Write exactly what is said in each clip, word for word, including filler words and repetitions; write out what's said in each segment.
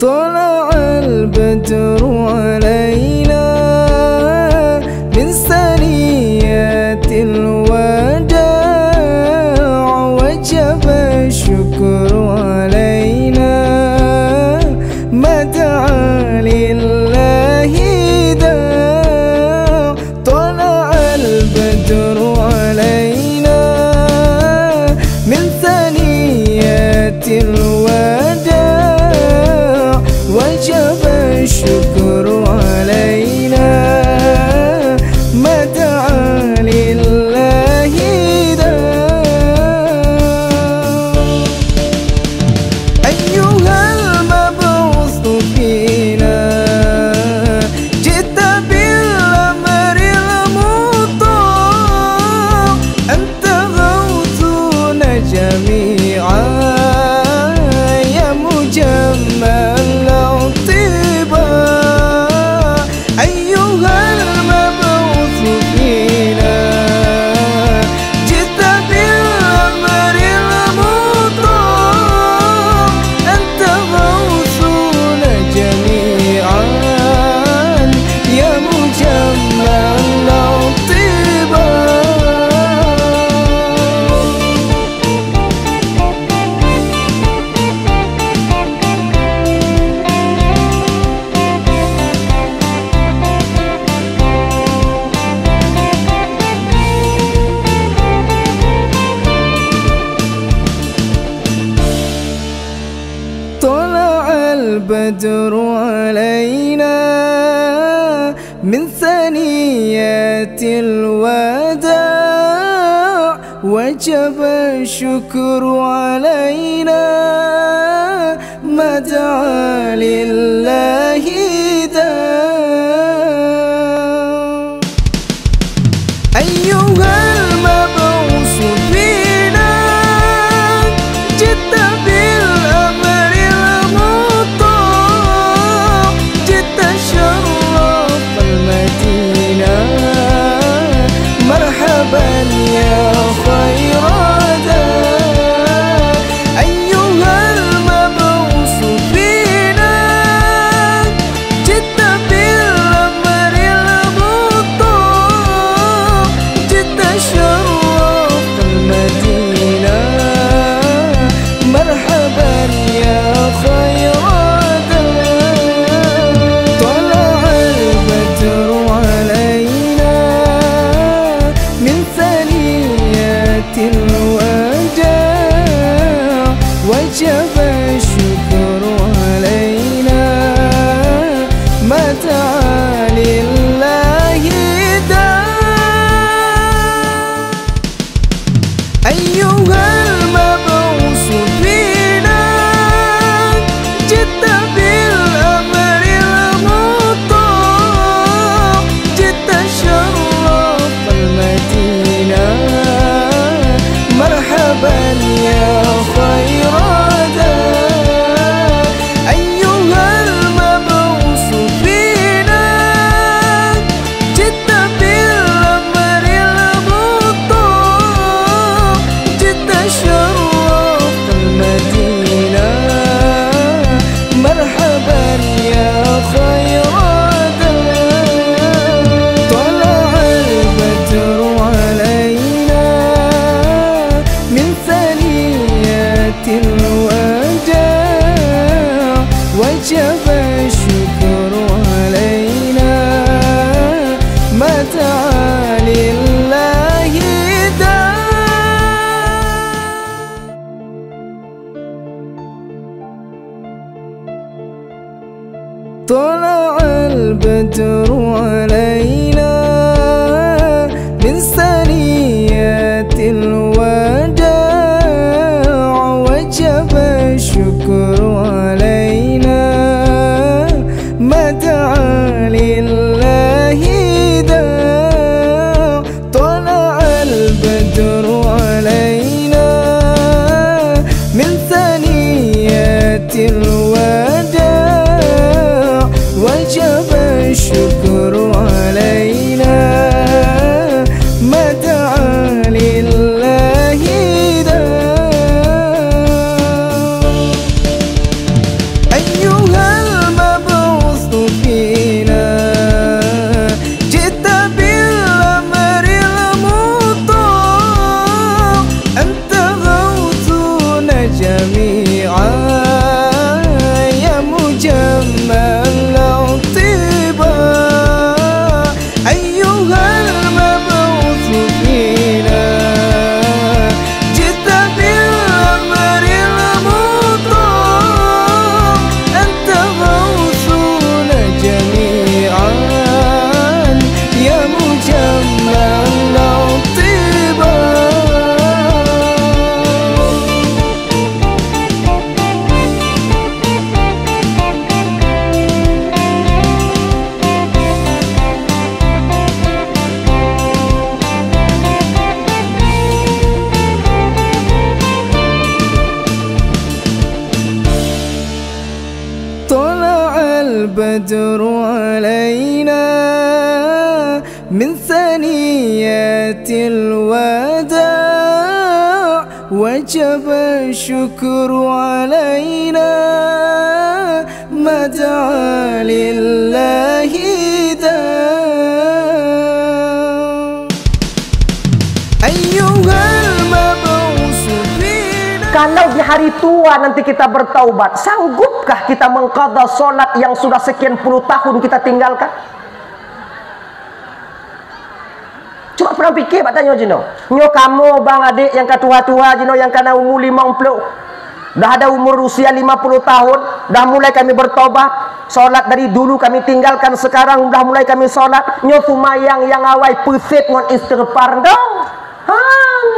طلع البدر علينا من ثنيات الوداع وجب الشكر علينا ما دعا لله داع. طلع البدر علينا من ثنيات الوداع وجب الشكر علينا ما دعا لله داع. أيها المبعوث فينا جئت بالأمر المطاع، أنت غوثنا جميعا يا مجمل الطباع. أيها المبعوث فينا جئت بالأمر المطاع، أنت غوثنا جميعا يا مجمل الطباع. طلع البدر علينا من ثنيات الوداع، وجب الشكر علينا ما دعا لله داع. أيها المبعوث فينا جئت بالأمر المطاع، جئت شرفت المدينة، مرحبا يا خير داع. أيها المبعوث فينا جئت بالأمر المطاع، جئت شرفت المدينة، مرحبا يا خير داع. طلع البدر علينا من ثنيات الوداع، وجب الشكر علينا ما دعا لله داع. أيها المبعوث فينا جئت بالأمر المطاع، جئت شرفت المدينة، مرحبا يا خير داع. أيها المبعوث فينا جئت بالأمر المطاع، جئت شرفت المدينة، مرحبا يا خير داع. طلع البدر علينا من ثنيات الوداع، وجب الشكر علينا ما دعا لله داع. طلع البدر علينا من ثنيات الوداع، وجب الشكر علينا ما دعا لله داع. طلع البدر علينا من ثنيات الوداع، وجب الشكر علينا ما دعا لله داع. أيها الوداع وجب الشكر علينا ما دعا لله داع. أيها المبعوث فينا. Kalau di hari tua nanti kita bertaubat, sanggupkah kita mengqadha salat yang sudah sekian puluh tahun kita tinggalkan? Cuba peurang pike bak tanyoe jinoe. Nyoe kamoe bang adék nyang ka tuha-tuha jinoe, nyang ka na umu limong ploh. Dah ada umur usia lima puluh tahun, dah mulai kami bertobat. Salat dari dulu kami tinggalkan, sekarang dah mulai kami salat. Nyoe seumayang nyang awai peuset ngon istighfar dong. Han.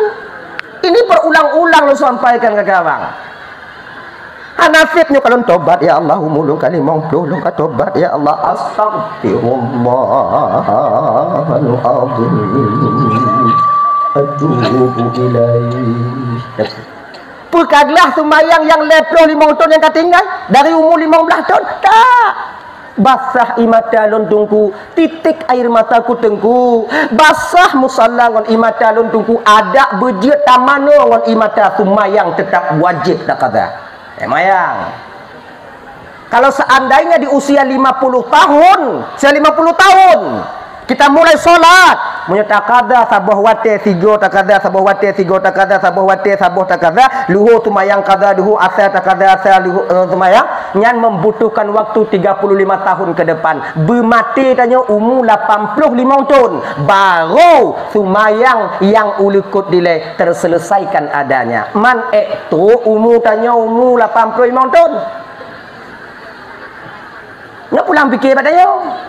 Ini berulang-ulang lôn sampaikan keu abang. Hana sép nyoe ka lôn tobat, ya Allah, umu lôn ka limong ploh, lôn ka tobat, ya Allah, astaghfirullahalazim, atubu ilaih. Peue ka glah seumayang nyang lhèe ploh limong thôn nyang ka tinggai dari umu limong blaih thôn? Tak. Basah ie mata lôn Teungku, titik air mataku Teungku. Basah musalla ngon ie mata lôn Teungku, adak beujeuet tamanoe ngon ie mata, seumayang teutap wajéb taqadha. Seumayang. Kalau seandainya di usia lima puluh tahun, usia lima puluh tahun, kita mulai salat, meunyoe taqadha saboh watèe sigoe, taqadha saboh watèe sigoe, taqadha saboh watèe saboh taqadha, luhô seumayang qadha luhô, asa taqadha asa luhô, eh, seumayang, nyan membutuhkan waktu tiga puluh lima tahun ke depan. Beumaté tanyoe umu lapan ploh limong thôn, barô seumayang nyang u likôt dilèe terselesaikan adanya. Man èk trôk umu tanyoe umu lapan ploh limong thôn. Nyoe pulang pike bak tanyoe.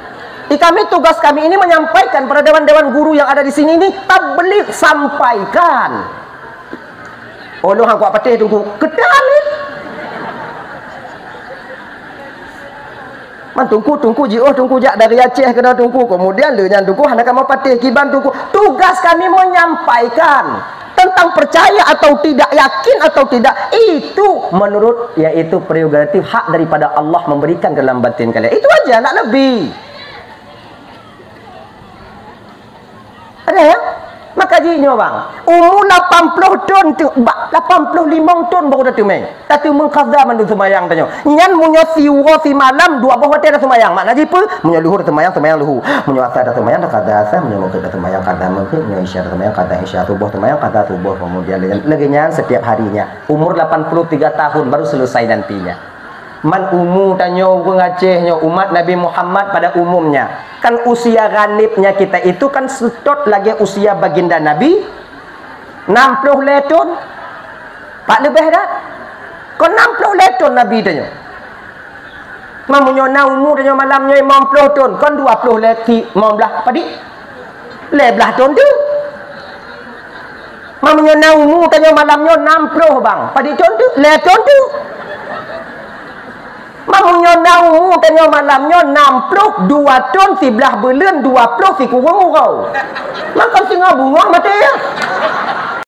Di kami, tugas kami ini menyampaikan pada dewan-dewan guru yang ada di sini ini, tabligh, sampaikan. Oh, lôn han kuat patéh Teungku. Keudali. Man Teungku, Teungku jiôh, Teungku jak dari Aceh keunoe Teungku. Kemudian lé nyan Teungku hana kamoe patéh kiban Teungku. Tugas kami menyampaikan. Tentang percaya atau tidak, yakin atau tidak, itu menurut, yaitu prerogatif, hak daripada Allah memberikan ke dalam batin kalian. Itu aja, ndak lebih. Ada ya? Maka jih nyoe bang, umu lapan ploh thôn tu, ba-, lapan ploh limong thôn baru tateumé. Tateumé qadha mandum seumayang tanyoe. Nyan meunyoe siuroe simalam dua boh watèe taseumayang. Makna jih peue? Meunyoe luhô taseumayang, seumayang luhô. Meunyoe asa taseumayang, qadha asa. Meunyoe maghrib taseumayang, qadha maghrib. Meunyoe isya taseumayang, qadha isya. Suboh taseumayang, qadha suboh. Kemudian lagèe nyan setiap harinya. Umur lapan puluh tiga tahun baru selesai nantinya. Man umu tanyoe ureueng Aceh nyoe, umat Nabi Muhammad pada umumnya. Kan usia ghalibnya kita itu kan seutôt lagèe usia baginda Nabi, nam ploh lhèe thôn. Pat leubeh that? Kon nam ploh lhèe thôn Nabi tanyoe. Man meunyoe na umu tanyoe malam nyoe limong ploh thôn, kon dua ploh lhèe limong blaih, padit? Lhèe blaih thôn teuk. Man meunyoe na umu tanyoe malam nyoe nam ploh bang, padit thôn teuk? Lhèe thôn teuk. Man meunyoe na umu tanyoe malam nyoe nam ploh, dua thôn siblaih buleuen, dua ploh sikureueng uroe. Man kon singoh beungoh maté ya.